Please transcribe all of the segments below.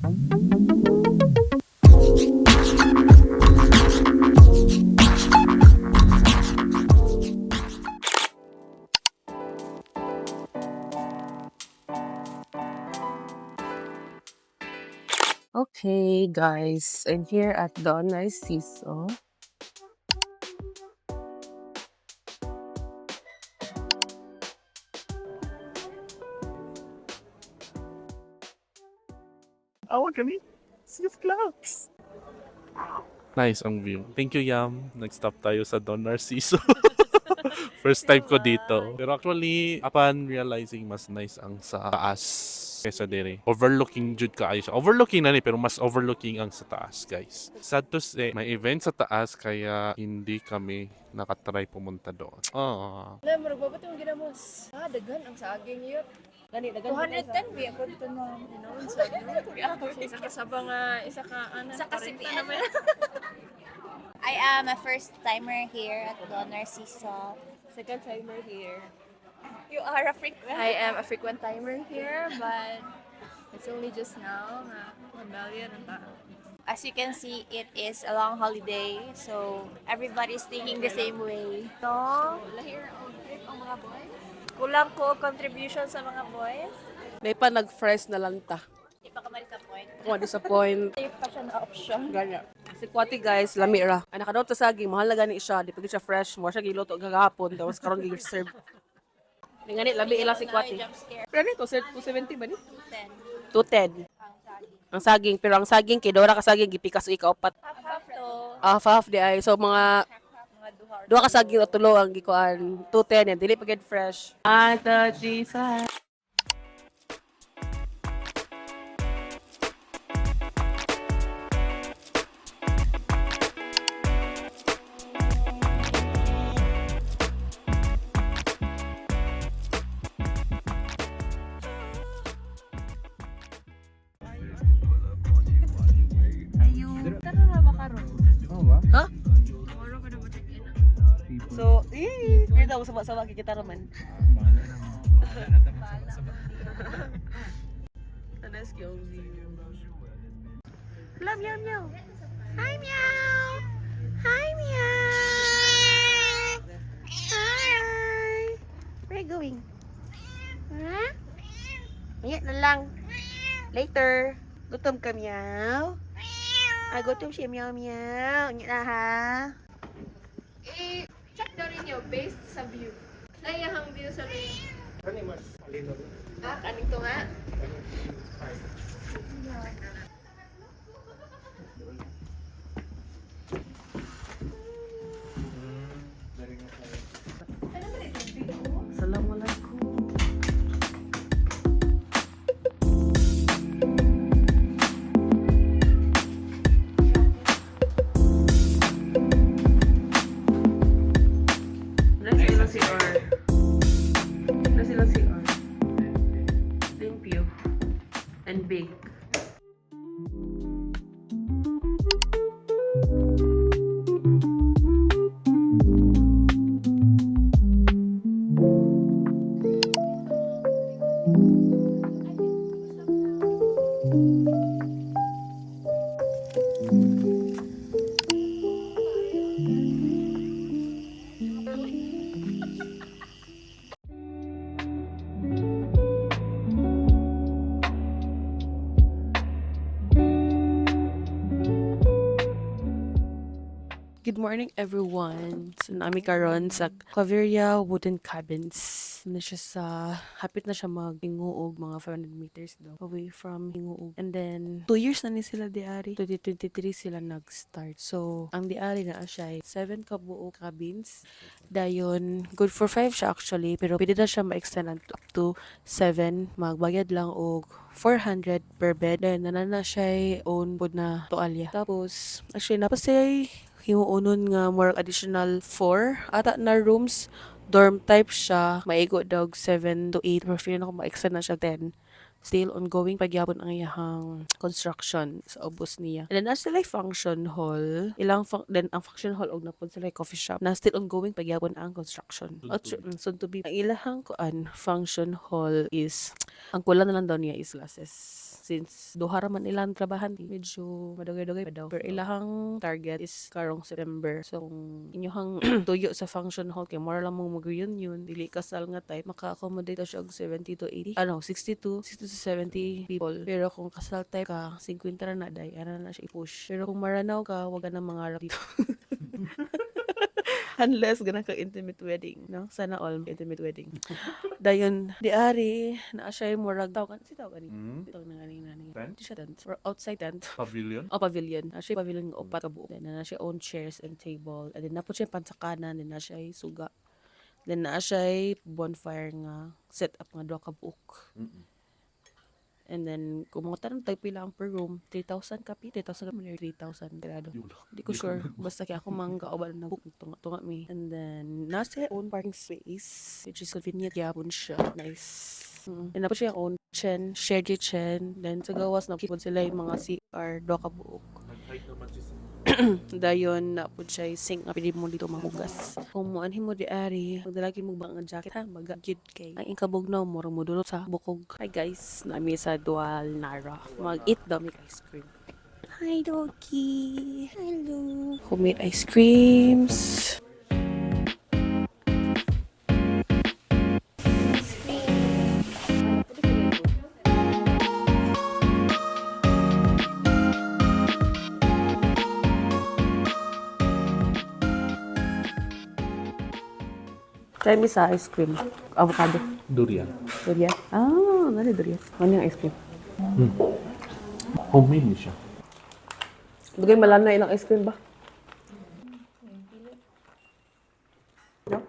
Okay, guys, I'm here at Don Narciso. Awa kami. Sea of clouds. Nice ang view. Thank you, Yam. Nag-stop tayo sa Don Narciso. First time ko dito. Pero actually, upon realizing mas nice ang sa taas kaysa diri. Overlooking jud kaayo siya. Overlooking na ni pero mas overlooking ang sa taas, guys. Sad to say, may event sa taas kaya hindi kami nakatry pumunta doon. Ah. Na, murag ba yung ginamos? Ah, daghan ang saging yun. Gani, daghan 210 bi ako dito na. Ginoon sa isa ka saba nga, isa ka ana. Isa ka 40 CPN. naman. I am a first timer here at Don Narciso. Second timer here. You are a frequent. I am a frequent timer here, but it's only just now nga 1 million ang tao. As you can see, it is a long holiday, so everybody's thinking the same way. No, lahir ang trip ang mga boys. Kulang ko contribution sa mga boys. May pa nag-fresh na lang ta. Di pa ka ma-disappoint. Kung disappoint. Safe pa siya na option. Ganya. Si Kwati, guys, lami ra. Ay nakadaot sa saging, mahal na gani siya. Di pa gyud siya fresh, mo siya giluto gagapon tapos karon gi-serve. Ni ngani lami ila si Kwati. Jump scare. Pero nito sir 270 ba ni? 10. 210. Ang saging. Ang saging, pero ang saging kay Dora ka saging gipikas ikaw upat. Half half to. Half half di ay. So mga Half half mga duha or duha ka saging o tulo ang gikuan 210 yan, dili pa gyud fresh. Ah, the Jesus. Tara na ba karon? Ha? So, eh, pero daw sama-sama kikita raman. Tanas yung view. Hello, meow meow. Hi, meow. Hi, meow. Hi. Where are you going? Huh? Maya na lang. Later. Gutom ka, meow? Ah, gutom siya, meow meow. Nya na, ha? I-check daw ninyo based sa view. Nayahang view sa may. Ah, kaning to nga. Assalamualaikum. Nasa ilang CR. Nasa ilang CR. Limpyo. And big. Good morning, everyone. So nami karon sa Claveria Wooden Cabins. Na siya sa hapit na siya mag Gingoog, mga 500 meters daw away from Gingoog. And then 2 years na ni sila diari. 2023 sila nag-start. So ang diari na siya ay 7 ka buok cabins. Dayon good for 5 siya actually, pero pwede na siya ma-extend up to 7. Magbayad lang og 400 per bed. Then nana na siya own pod na tualya. Tapos actually napa siya himuonon nga more additional 4 ata na rooms, dorm type siya, maigo dog 7 to 8, pero feeling ako ma-extend na siya 10. Still ongoing pagyapon ang iyahang construction sa ubos niya. And then as sila function hall, ilang then ang function hall og napod sila coffee shop na still ongoing pagyapon ang construction. Soon At to be. soon to be. Ang ilahang kuan function hall is ang kulang na lang daw niya is glasses. Since duha ra man ilang trabahante, medyo madugay-dugay pa daw. Pero ilahang target is karong September. So kung inyuhang tuyo sa function hall kay mura lang mo mag-reunion, dili kasal nga type, maka-accommodate siya og 70 to 80. Ano, 62 to 70 people. Pero kung kasal type ka, 50 ra na day, ana na siya i-push. Pero kung maranaw ka, wag ka na mangarap dito. Unless ganun ka intimate wedding, no? Sana all intimate wedding. Dayon, di ari, naa siya yung murag tawag si tawag ani. Tawag na gani nani. Tent? Di siya tent. Or outside tent. Pavilion? O pavilion. Naa siya pavilion nga upat ka buok. Then naa siya own chairs and table. And then naa pod siya pansakanan, then naa siya suga. Then naa siya bonfire nga set up nga duha ka buok. And then, kung mga tanong tag pila ang per room, 3,000 kapi, 3,000 kapi, 3,000 grado. Di ko sure. Basta kaya ako mangga o ba na book tunga tunga mi. And then, nasa own parking space, which is convenient gyapon siya. Nice. And naa pod siya own kitchen, shared kitchen. Then, sa gawas, nakipod sila yung mga CR, duha ka buok. Nag-hide naman si Dayon naa pod siya sink nga pwede mo dito mahugas. Kung muanhin mo di ari, magdalagin mo ba ang jacket ha, maga gyud kay ang inkabugnaw mo mo dulot sa bukog. Hi guys, nami sa Dual Nara. Mag-eat daw mi ice cream. Hi doggy. Hello. Homemade ice creams. Try me sa ice cream. Avocado. Durian. Durian. Ah, ano durian? Ano yung ice cream? Homemade ni siya. Dugay malana ilang ice cream ba? No?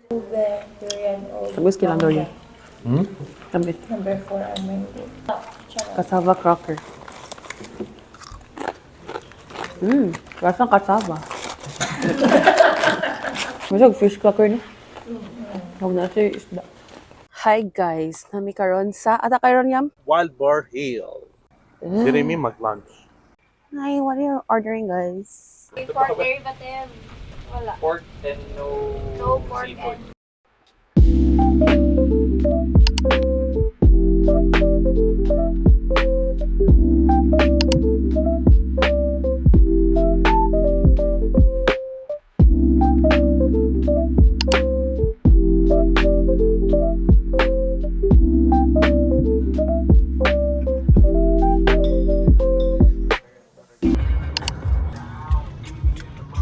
Ube, durian, o Tamis kilang durian. Hmm? Tamis. Number 4 ang mango. Cassava cracker. Lasang cassava. Masag fish cracker ni. Huwag na siya isda. Hi guys, nami karon sa ata karon yam. Wild Boar Hill. Diri mi mag-lunch. Hi, what are you ordering, guys? May pork derivative. Wala. Pork and no, No pork seafood. and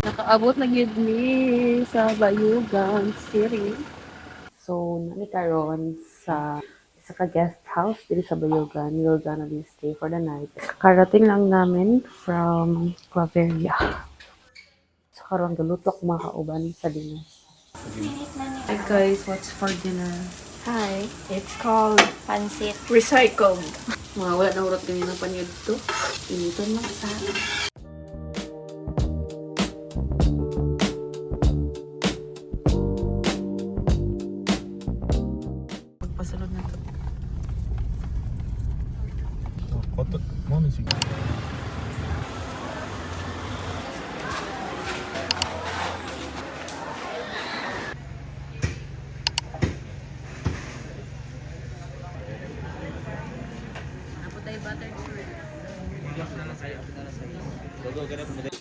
Nakaabot na gyud mi sa Bayugan City. So, nami karon sa isa ka guest house diri sa Bayugan. We're gonna be stay for the night. Karating lang namin from Claveria. So, karon galutok mga kauban sa dinner. Hi guys, what's for dinner? Hi. It's called pancit. Recycled. Mga wala na urot ganyan ng panyod to. Initon lang sa. Pagpasunod na to. Koto, mo ni siya.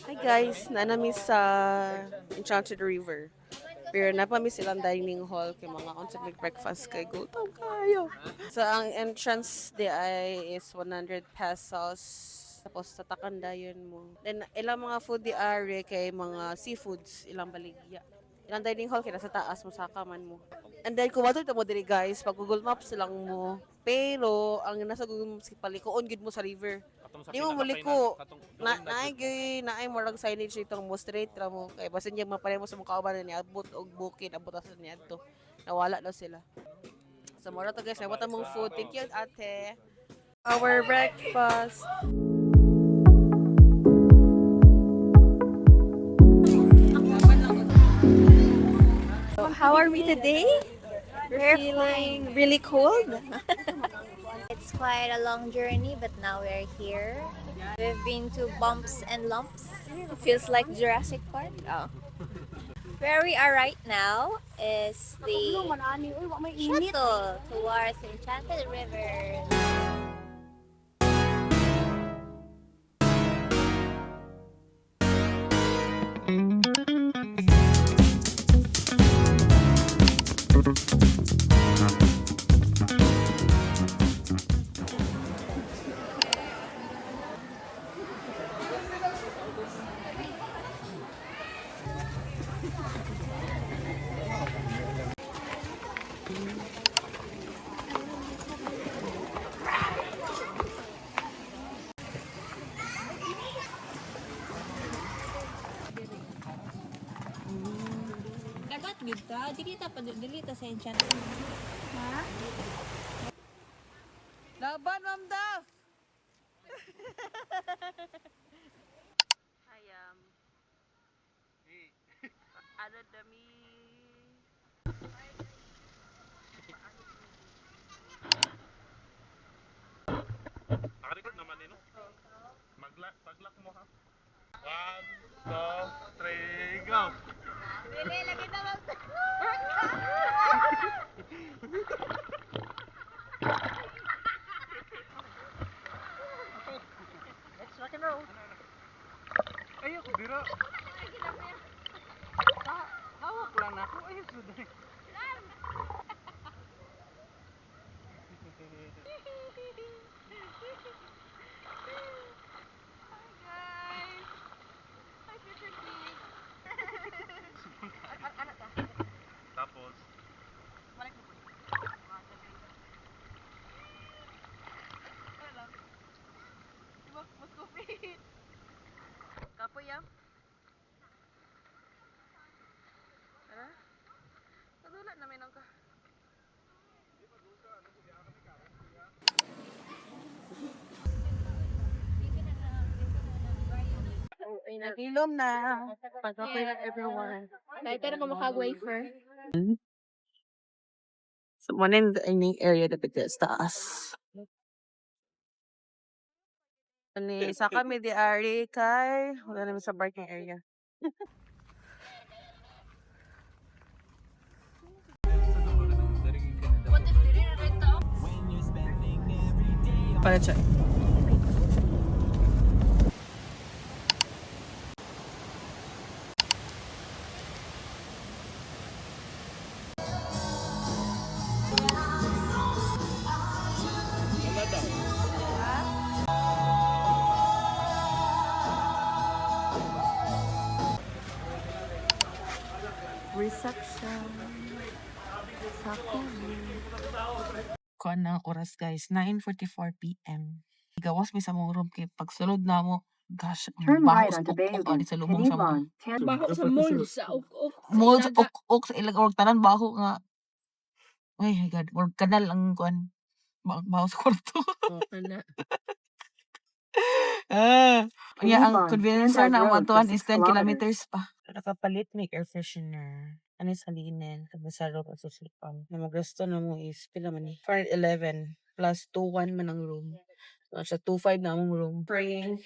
Hi guys, nanami sa Enchanted River. Pero napami silang dining hall kay mga concept ng breakfast kay gutom kayo. So ang entrance di ay is 100 pesos. Tapos sa takandayon mo. Then ilang mga food di are kay mga seafoods ilang baligya. Ilang dining hall kay nasa taas mo saka man mo. And then kung mato mo diri guys, pag Google Maps lang mo. Pero ang nasa Google Maps palikoon gid mo sa river. Di mo muliko. Na naay gyud naay murag signage itong mo straight ra mo kay basin niya mapare mo sa mga kauban ni abot og bukid abot sa niadto. Nawala daw sila. So mura to guys, nawata mong food. Thank you ate. Our breakfast. How are we today? We're feeling really cold. It's quite a long journey, but now we're here. We've been to bumps and lumps. It feels like Jurassic Park. Oh. Where we are right now is the shuttle towards Enchanted River. Dagat gid ka, dili ta pa dili ta sa Enchanted. Laban, Ma'am Daf! Hi, ano dami? Naka-record naman eh, no? Maglak, paglak mo ha. One, two, three, go! Dili lagi na lang. Ayoko, dira. Hawak lang ako. Ayos na. Guys! Hi, future kids! Tapos, Kapoy ah. Tara. Padula namin ang ka. Nagilom na. Pag-okay na everyone. Kahit pero kung makag-wafer. So, one in the dining area dapat sa taas. Ani, sa kami di ari kay wala naman sa parking area. What if dili na rin to? Para check. Reception. Sa Kuan na ang oras guys, 9:44 PM. Gawas mi sa mong room kay pagsulod na mo, gosh, ang Turn baho right sa onto ok-ok Bayugan, ani sa lubong sa mga Hinilon, Tan Baho sa mold sa ok-ok. Sa mold sa ilaga. ok-ok sa ilag or tanan baho nga. Ay my God, or kanal ang kuan. Baho sa kwarto. Oh, kana. Ah, unya ang Hinilon, convenience store Tandag na Road for atuan 6 is 10 kilometers. kilometers pa. Nakapalit mig air freshener. Ani sa linen, kami sa room sa sleepon. Na magasto na mo is pila man ni? 411 plus 21 man ang room. So, siya 25 na among room. Praying.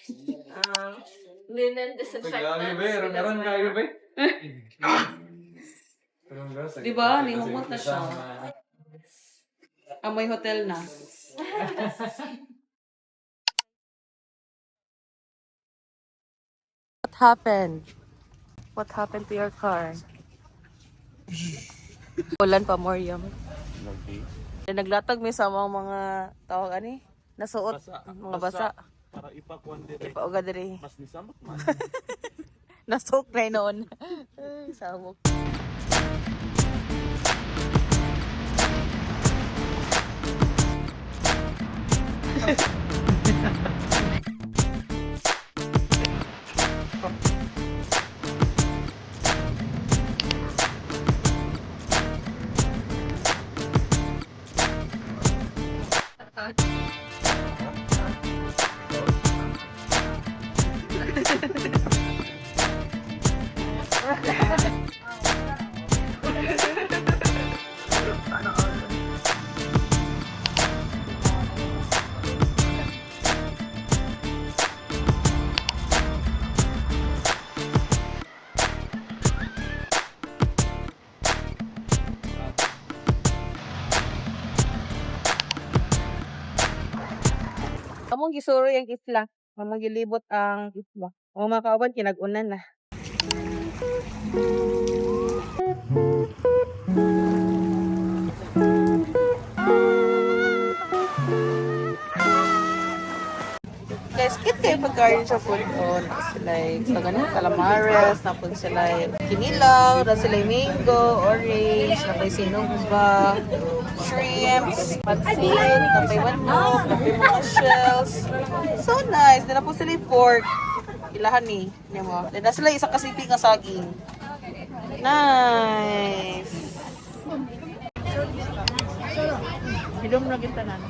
Linen disinfectant. Meron kayo ba? Di ba? Nihumot na siya. Amoy hotel na. What happened? What happened to your car? Ulan pa, Moriam. Okay. Naglatag mi sa mga tawag ani? Nasuot, Basa. mga basa. Para ipakuan dire. Ipauga diri. Mas nisamot man. Nasuok na noon. Ay, Samok. Among gisuroy ang isla. Among gilibot ang isla. Ang mga kauban kinag-unan na. Guys, cute kayo pagkain sa food on. Sila sa ganun, calamares, napon sila kinilaw, na sila mango, orange, napay sinugba, shrimps, pansit, napay manok, napay mga shells. So nice. Then napon sila pork. Ilahan ni. Niya mo. Then na sila isa kasipi nga saging. Nice. Hilom na kita na.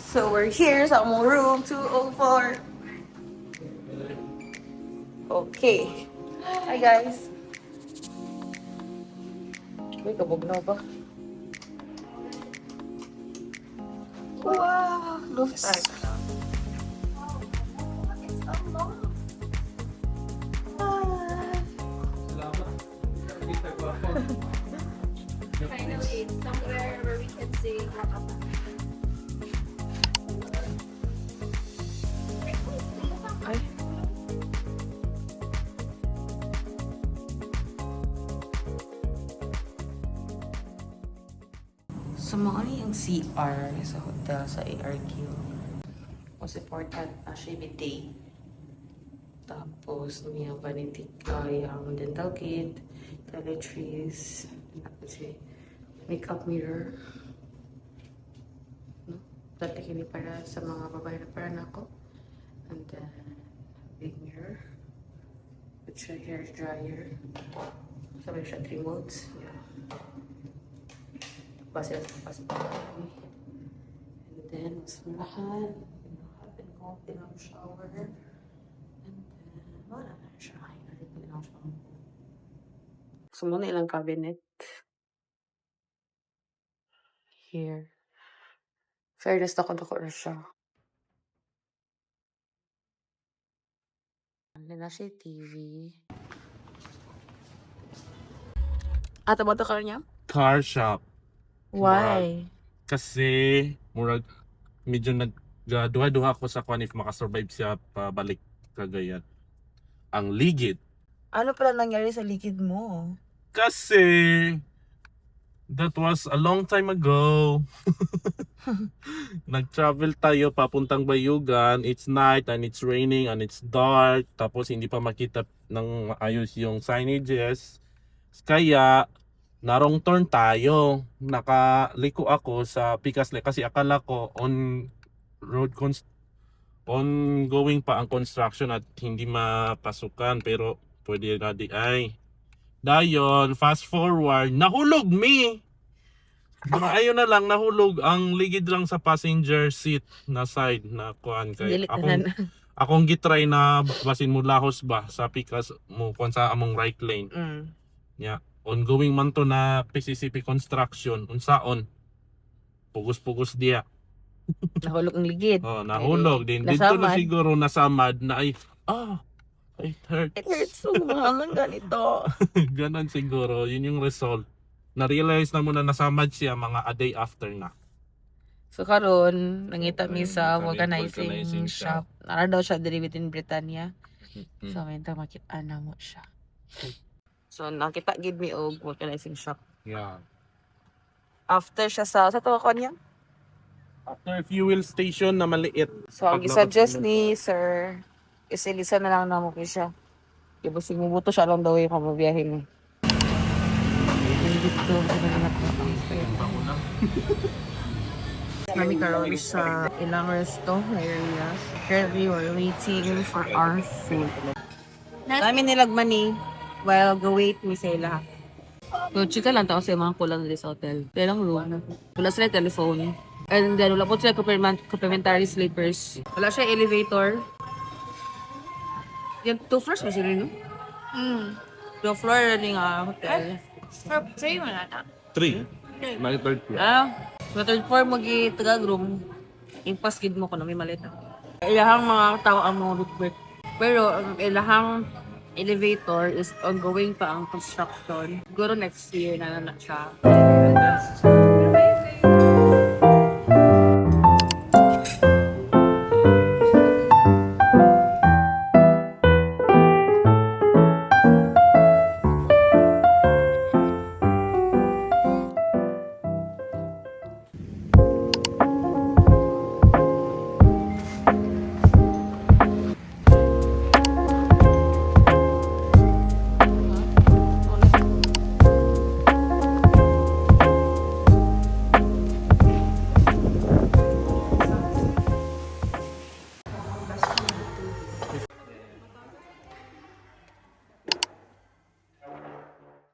So we're here sa among room 204. Okay. Hi, guys. Uy, kabugnaw ba? Wow! Loose type. It's a lot. Finally, it's somewhere where we can say Wakapa. Ay. So, mao ni ang CR sa hotel sa ARQ. Most important, actually, day. Tapos, may ang vanity ay ang dental kit, toiletries, tapos si makeup mirror. No? Dati kini para sa mga babae na para nako. And then, big mirror. With a hair dryer. Sabi siya, three modes. Yeah. Basta sa pasok. And then, mas mulahan. Hot and cold ilang shower. And then, wala na siya. Ay, ilang shower. So, muna ilang cabinet. Here. Fairness, dako-dako na siya. Ano na siya TV. Ata ba ito ka niya? Car shop. Why? Kasi, murag, medyo nagduha-duha ako sa kwan if makasurvive siya pabalik Cagayan. Ang ligid. Ano pala nangyari sa likid mo? Kasi, that was a long time ago. Nag-travel tayo papuntang Bayugan. It's night and it's raining and it's dark. Tapos hindi pa makita ng maayos yung signages. Kaya, narong turn tayo. Nakaliko ako sa Pikas Lake kasi akala ko on road ongoing pa ang construction at hindi mapasukan, pero pwede na di ay. Dayon, fast forward, nahulog mi! Mga ayun na lang, nahulog ang ligid lang sa passenger seat na side na kuan kay akong gitry na basin mo lahos ba sa pikas mo kuan sa among right lane. Ya, ongoing man to na PCCP construction unsaon. Pugos-pugos diya. Nahulog ang ligid. Oh, nahulog din. Dito na Nasamad. siguro nasamad na ay it hurts. It hurts so mahal ng ganito. Ganon siguro, yun yung result. Na-realize na mo na nasamad siya mga a day after na. So karon nangita mi sa Kami vulcanizing vulcanizing shop. Nara daw siya diri within Britannia. Mm. So minta makita na mo siya. So nakita gid mi og vulcanizing shop. Yeah. After siya sa to ko niya. After fuel station na maliit. So ang Paglabas i-suggest mo. ni sir is ilisa na lang namo kay siya. Kay basig mubuto siya along the way pa mabiyahe mi. Dito, na po ang Kami karon sa ilang resto area. Currently, we're waiting for our food. Kami nilag money while go wait mi sa ila. So, chika lang tao sa mga kulang dito sa hotel. Ilang room. Wala sila telephone. And then, wala po sila complimentary slippers. Wala siya elevator. Yung two floors ba sila, no? Two floor ni nga hotel. Three mo na na. Three. May third floor. Ah, sa third floor magi tagag room. Impas gid mo ko na may maleta. Ilahang mga tao ang mga roommate. Pero ang ilahang elevator is ongoing pa ang construction. Siguro next year na na siya.